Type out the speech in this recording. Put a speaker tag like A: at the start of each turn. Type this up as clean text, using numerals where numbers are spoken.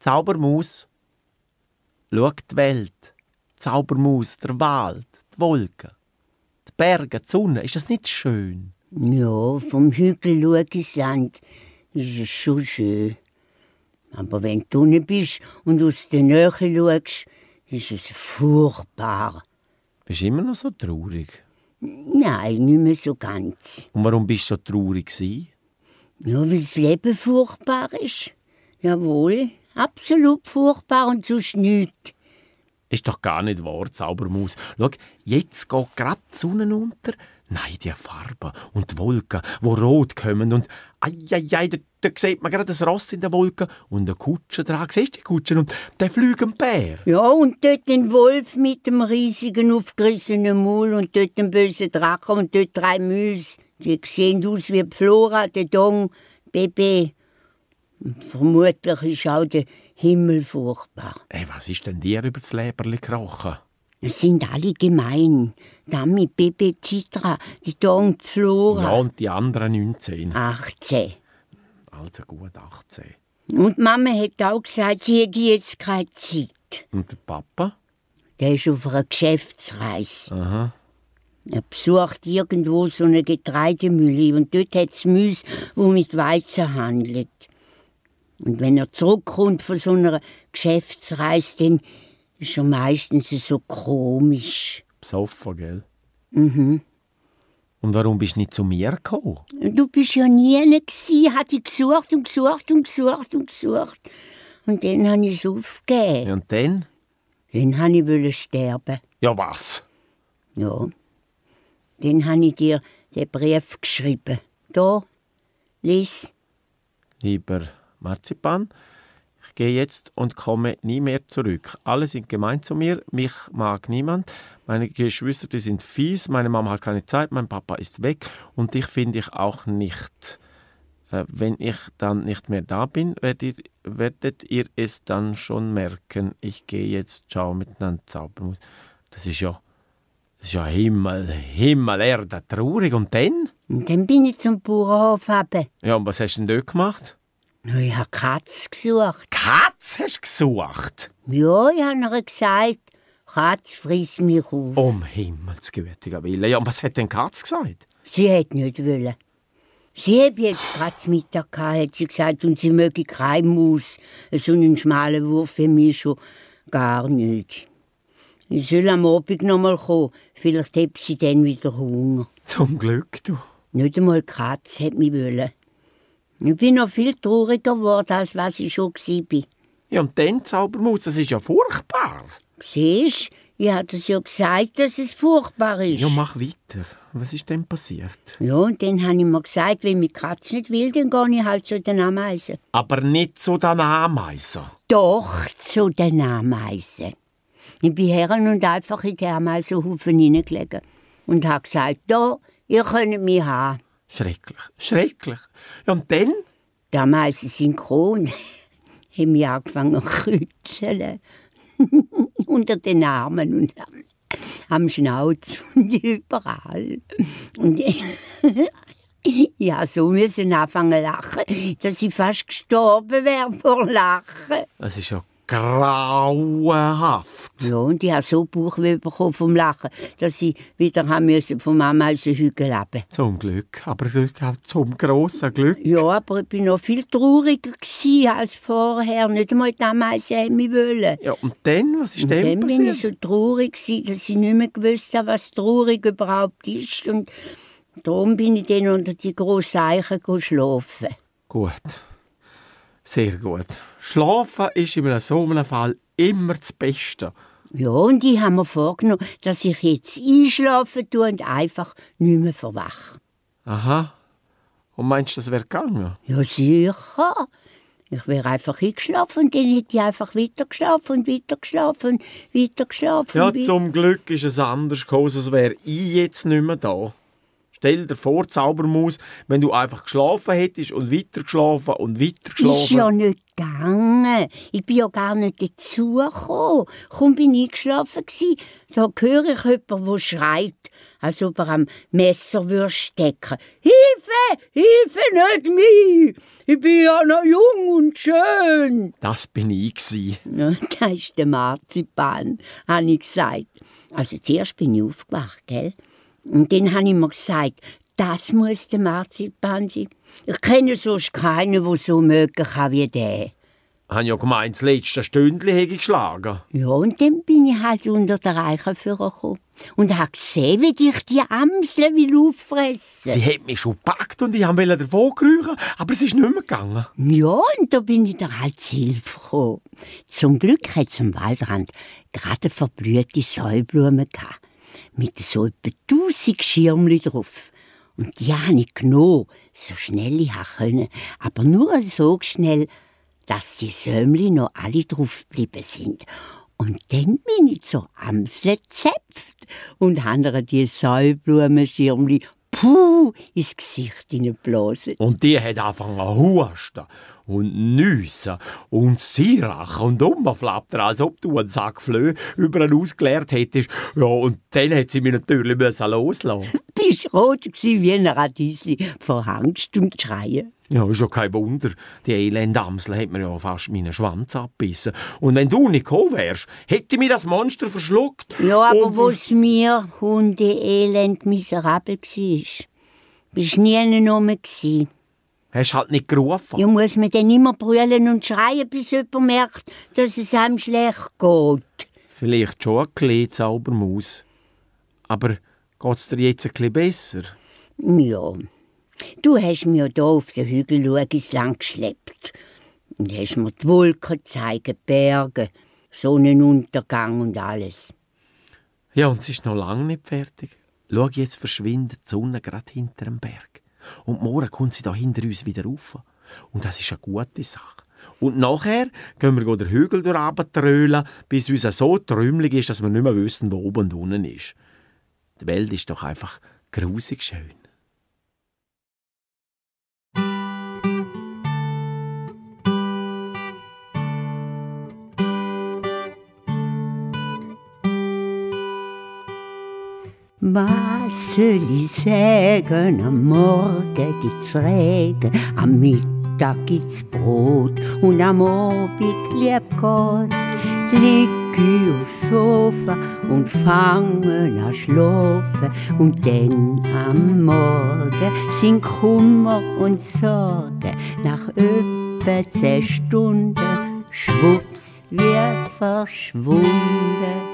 A: Zaubermaus, schau die Welt. Zaubermaus, der Wald, die Wolken, die Berge, die Sonne. Ist das nicht schön?
B: Ja, vom Hügel schau ins Land ist es schon schön. Aber wenn du unten bist und aus der Nähe schaust, ist es furchtbar.
A: Bist du immer noch so traurig?
B: Nein, nicht mehr so ganz.
A: Und warum bist du so traurig gewesen?
B: Ja, weil das Leben furchtbar ist. Jawohl, absolut furchtbar und sonst nichts.
A: Ist doch gar nicht wahr, Zaubermaus. Schau, jetzt geht gerade die Sonne unter. Nein, die Farben und die Wolken, die rot kommen. Und da sieht man gerade das Ross in den Wolken und eine Kutsche dran. Siehst du die Kutsche und den fliegenden Bär?
B: Ja, und dort den Wolf mit dem riesigen, aufgerissenen Maul und dort den bösen Drachen und dort 3 Mäuse. Die sehen aus wie die Flora, der Dong, Bebe. Und vermutlich ist auch der Himmel furchtbar.
A: Hey, was ist denn dir über das Leberli gekrochen?
B: Es sind alle gemein. Dami, Bebe, Citra, die Dong, die Flora.
A: Ja, und die anderen 19.
B: 18.
A: Also gut 18.
B: Und Mama hat auch gesagt, sie hätte jetzt keine Zeit.
A: Und der Papa?
B: Der ist auf einer Geschäftsreise.
A: Aha.
B: Er besucht irgendwo so eine Getreidemühle und dort hat es Müs, wo mit Weizen handelt. Und wenn er zurückkommt von so einer Geschäftsreise, dann ist er meistens so komisch.
A: Besoffen, gell?
B: Mhm.
A: Und warum bist du nicht zu mir gekommen?
B: Du bist ja nie gsi, hat ich gesucht und gesucht und gesucht und gesucht. Und dann habe ich es aufgegeben.
A: Ja, und dann?
B: Dann wollte ich sterben.
A: Ja, was?
B: Ja. Dann habe ich dir den Brief geschrieben. Da, lies.
A: Lieber Marzipan, ich gehe jetzt und komme nie mehr zurück. Alle sind gemein zu mir, mich mag niemand. Meine Geschwister, die sind fies, meine Mama hat keine Zeit, mein Papa ist weg und dich finde ich auch nicht. Wenn ich dann nicht mehr da bin, werdet ihr es dann schon merken. Ich gehe jetzt, ciao miteinander, Zaubermaus. Das ist ja Himmel, Erde, traurig. Und dann?
B: Und dann bin ich zum Bauernhof runter.
A: Ja, und was hast du denn dort gemacht?
B: Ich habe Katz gesucht.
A: Katz hast du gesucht?
B: Ja, ich habe ihr gesagt, Katz frisst mich auf.
A: Um Himmels gütiger Wille. Ja, und was hat denn Katz gesagt?
B: Sie hat nicht wollen. Sie hat jetzt gerade zu Mittag gehabt, hat sie gesagt, und sie möge keine Maus. So einen schmalen Wurf für mich schon gar nicht. Ich soll am Abend noch mal kommen. Vielleicht hat sie dann wieder Hunger.
A: Zum Glück, du.
B: Nicht einmal die Katze hat mich wollen. Ich bin noch viel trauriger geworden, als was ich schon war.
A: Ja, und dann, Zaubermaus, das ist ja furchtbar.
B: Siehst du, ich habe es ja gesagt, dass es furchtbar ist.
A: Ja, mach weiter. Was ist denn passiert?
B: Ja, und dann habe ich mir gesagt, wenn mich die Katze nicht will, dann gehe ich halt zu den Ameisen.
A: Aber nicht zu den Ameisen.
B: Doch, zu den Ameisen. Ich bin her und einfach in den Ameisenhaufen hineingelegen und habe gesagt, da, ihr könnt mich haben.
A: Schrecklich, schrecklich. Ja, und dann?
B: Die Ameisen sind gekommen und haben mich angefangen zu krützeln. Unter den Armen und am Schnauz und überall. Und ich musste anfangen zu lachen, dass ich fast gestorben wäre vor Lachen.
A: Es ist ja grauenhaft.
B: Ja, und ich habe so Bauchweh bekommen vom Lachen, dass ich wieder vom Ameisenhügel runter.
A: Zum Glück, aber zum grossen Glück.
B: Ja, aber ich war noch viel trauriger als vorher. Nicht einmal die Ameisen haben mich wollen.
A: Ja, und dann? Was ist denn
B: dann
A: passiert?
B: bin ich so traurig, dass ich nicht mehr gewusst habe, was traurig überhaupt ist. Und darum bin ich dann unter die grossen Eichen schlafen.
A: Gut. Sehr gut. Schlafen ist in so einem Fall immer das Beste.
B: Ja, und ich habe mir vorgenommen, dass ich jetzt einschlafen tue und einfach nicht mehr verwache.
A: Aha. Und meinst du, das wäre gegangen?
B: Ja, sicher. Ich wäre einfach eingeschlafen und dann hätte ich einfach weitergeschlafen und weitergeschlafen und weitergeschlafen.
A: Ja, zum Glück ist es anders gekommen, als wäre ich jetzt nicht mehr da. Stell dir vor, Zaubermaus, wenn du einfach geschlafen hättest und weiter geschlafen und weiter geschlafen.
B: Ist ja nicht gegangen. Ich bin ja gar nicht dazugekommen. Kaum bin ich eingeschlafen gsi, da höre ich jemanden, der schreit, als ob er am Messer stecken würde. Hilfe! Hilfe, nicht mich! ich bin ja noch jung und schön.
A: Das bin ich gsi.
B: Ja, das ist der Marzipan, habe ich gesagt. Also zuerst bin ich aufgewacht, gell? Und dann habe ich mir gesagt, das muss der Marzipan sein. Ich kenne sonst keinen, der so mögen kann wie der.
A: Ich habe ja gemeint, das letzte Stündchen hätte ich geschlagen.
B: Ja, und dann bin ich halt unter der Reiche gekommen und habe gesehen, wie dich die Amsel auffressen.
A: Sie hat mich schon gepackt und ich wollte davon kriechen, aber es ist nicht mehr gegangen.
B: Ja, und da bin ich dir halt zu Hilfe gekommen. Zum Glück hat es am Waldrand gerade verblühte Säublumen gehabt, mit so etwa 1000 Schirmchen drauf. Und die habe ich genommen, so schnell ich konnte, aber nur so schnell, dass die Säumli noch alle drauf geblieben sind. Und dann bin ich zur Amsel gezäpft und habe ihr die Säublumenschirmli ins Gesicht hineingeblasen.
A: Und die hat angefangen zu husten und nüssen und sirachen und rumflattern, als ob du einen Sack Flöhe über ihn ausgeleert hättest. Ja, und dann hat sie mich natürlich loslassen.
B: Bist rot wie ein Radiesli vor Angst und Schreien.
A: Ja, ist ja kein Wunder. Die elende Amsel hat mir ja fast meinen Schwanz abgebissen. Und wenn du nicht gekommen wärst, hätte mich das Monster verschluckt.
B: Ja, aber wo's mir Hunde-elend miserabel war, bist nie noch mehr gsi.
A: Hast halt nicht gerufen.
B: Ja, muss man dann immer brüllen und schreien, bis jemand merkt, dass es einem schlecht geht.
A: Vielleicht schon ein bisschen, Zaubermaus. Aber geht's dir jetzt ein bisschen besser?
B: Ja. Du hast mir hier auf den Hügel lang geschleppt. Und hast mir die Wolken gezeigt, die Berge, Sonnenuntergang und alles.
A: Ja, und es ist noch lange nicht fertig. Schau, jetzt verschwindet die Sonne gerade hinter dem Berg. Und morgen kommt sie da hinter uns wieder rauf. Und das ist eine gute Sache. Und nachher gehen wir den Hügel runtertrölen, bis uns so trümmelig ist, dass wir nicht mehr wissen, wo oben und unten ist. Die Welt ist doch einfach grusig schön.
B: Was soll ich sagen? Am Morgen gibt's Regen, am Mittag gibt's Brot und am Abend, lieb Gott, lieg ich aufs Sofa und fange an schlafen. Und dann am Morgen sind Kummer und Sorgen. Nach etwa 10 Stunden, schwupps, wird verschwunden.